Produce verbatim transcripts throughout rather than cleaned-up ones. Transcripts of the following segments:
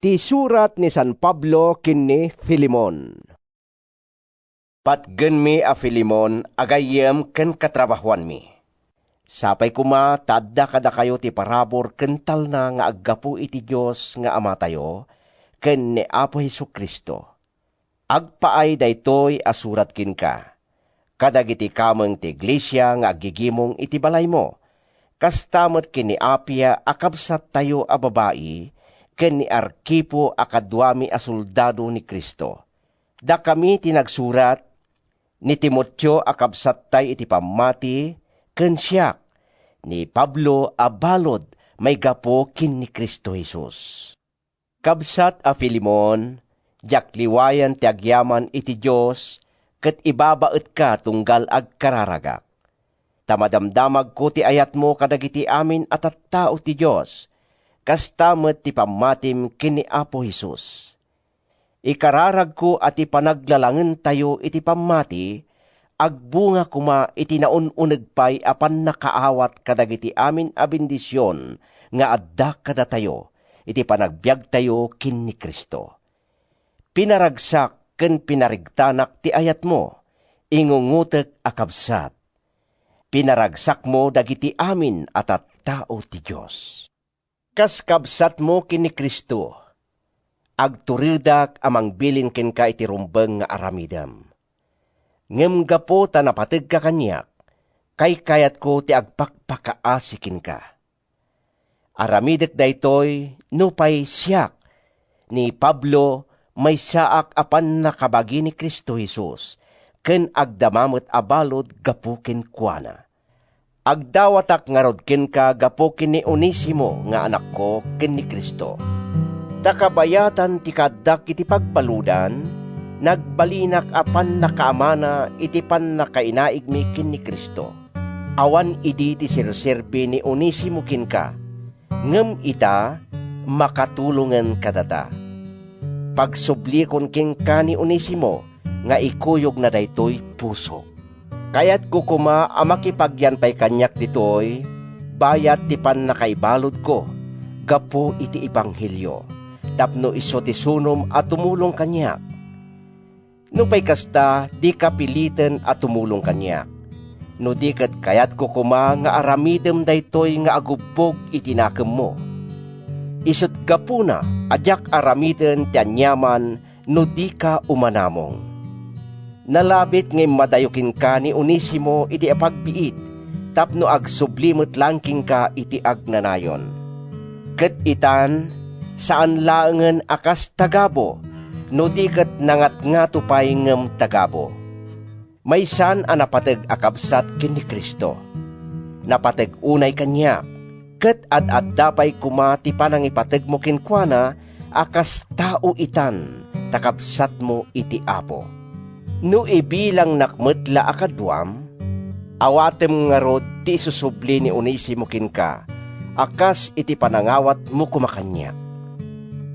Ti surat ni San Pablo ken ni Filemon. Patgenmi a Filemon a gayyem ken katrabahoanmi. Sapay koma ta adda kadakayo ti parabur ken talna nga aggapu iti Dios nga Amatayo ken ni Apo Jesu-Cristo. Agpaay daytoy a surat kenka, kadagiti kameng ti iglesia nga aggigimong iti balaymo, kasta met ken ni Apia a kabsattayo a babai ken ni Arkipo a kaduami a soldado ni Cristo. Dakami ti nagsurat, ni Timoteo a kabsattay iti pammati, ken siak, ni Pablo a balud maigapu ken ni Cristo Jesus. Kabsat a Filemon, diak liwayan ti agyaman iti Dios ket ibabaetka tunggal agkararagak. Ta madamdamagko ti ayatmo kadagiti amin a tattao ti Dios, kasta met ti pammatim ken ni Apo Jesus. Ikararagko a ti panaglalangentayo iti pammati agbunga koma iti naun-uneg pay a pannakaawat kadagiti amin a bendision nga adda kadatayo iti panagbiagtayo ken ni Cristo. Pinaragsak ken pinarigtanak ti ayatmo, ingungotek a kabsat. Pinaragsakmo dagiti amin a tattao ti Dios. Kas kabsatmo ken ni Cristo, agturedak a mangbilin kenka iti rumbeng nga aramidem. Ngem gapu ta napategka kaniak, kaykayatko ti agpakpakaasi kenka. Aramidek daytoy nupay siak, ni Pablo, maysaak a pannakabagi ni Cristo Jesus, ken agdama met a balud gapu kenkuana. Agdawatak ngarud kenka gapu ken ni Onesimo nga anakko ken ni Cristo. Ta kabayatan ti kaaddak iti pagbaludan, nagbalinak a pannakaamana iti pannakainaigmi ken ni Cristo. Awan idi ti serserbi ni Onesimo kenka, ngem ita, makatulongen kadata. Pagsublikon kenka ni Onesimo nga ikuyogna daytoy pusok. Kayatko koma a makipagyan pay kaniak ditoy bayat ti pannakaibaludko gapu iti ebanghelio, tapno isu ti sunom a tumulong kaniak. Nupay kasta, dika piliten a tumulong kaniak. No di ket kayatko koma nga aramidem daytoy nga agubbog iti nakemmo. Isut' gapuna a diak aramiden ti aniaman no dika umanamong. Nalabit nga immadayo kenka ni Onesimo iti apagbiit tapno agsubli met laeng kenka iti agnanayon. Ket itan, saan laengen a kas tagabu, no di ket nangatngato pay ngem tagabu. Maysan a napateg a kabsat ken ni Cristo. Napateg unay kaniak, ket ad-adda pay koma ti panangipategmo kenkuana a kas tao itan ta kabsatmo iti Apo. No ibilangnak met la a kaduam, awatem ngarud ti isusubli ni Onesimo kenka a kas iti panangawatmo koma kaniak.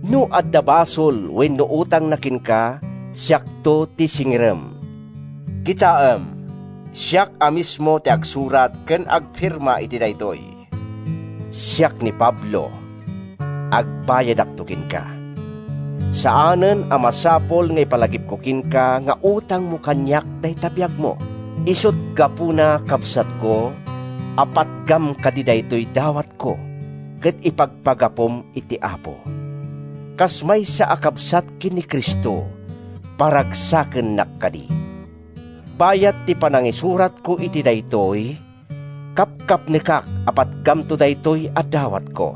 No adda basol wenno utangna kenka, siakto ti singirem. Kitaem, siak a mismo ti agsurat ken agfirma iti daytoy. Siak ni Pablo, agbayadakto kenka. Saanen a masapul nga ipalagipko kenka nga utangmo kaniak dayta biagmo. Isut' gapuna, kabsatko, a patgam kadi daytoy dawatko ket ipagpagapum iti Apo. Kas maysa a kabsat ken ni Cristo, paragsakennak kadi. Bayat ti panangisuratko iti daytoy, kapkapnekak a patgamto daytoy a dawatko.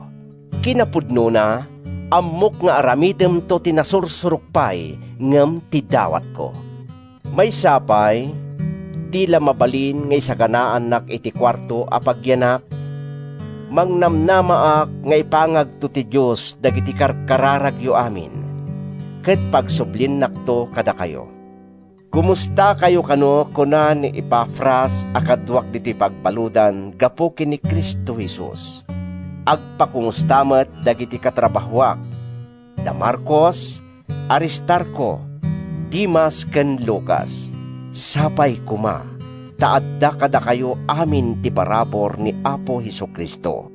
Kinapudnona, ammok nga aramidemto ti nasursurok pay ngem ti dawatko. Maysa pay, di la mabalin nga isaganaannak iti kuarto a pagyanak, mangnamnamaak nga ipangagto ti Dios dagiti karkararagyo amin, ket pagsublinnakto kadakayo. Kumustakayo kano, kuna ni Epafras a kaduak ditoy pagbaludan gapu ken ni Cristo Jesus. Agpakumusta met dagiti katrabahoak, da Marcos, Aristarco, Demas ken Lucas. Sapay koma ta adda kadakayo amin ti parabur ni Apo Jesu-Cristo.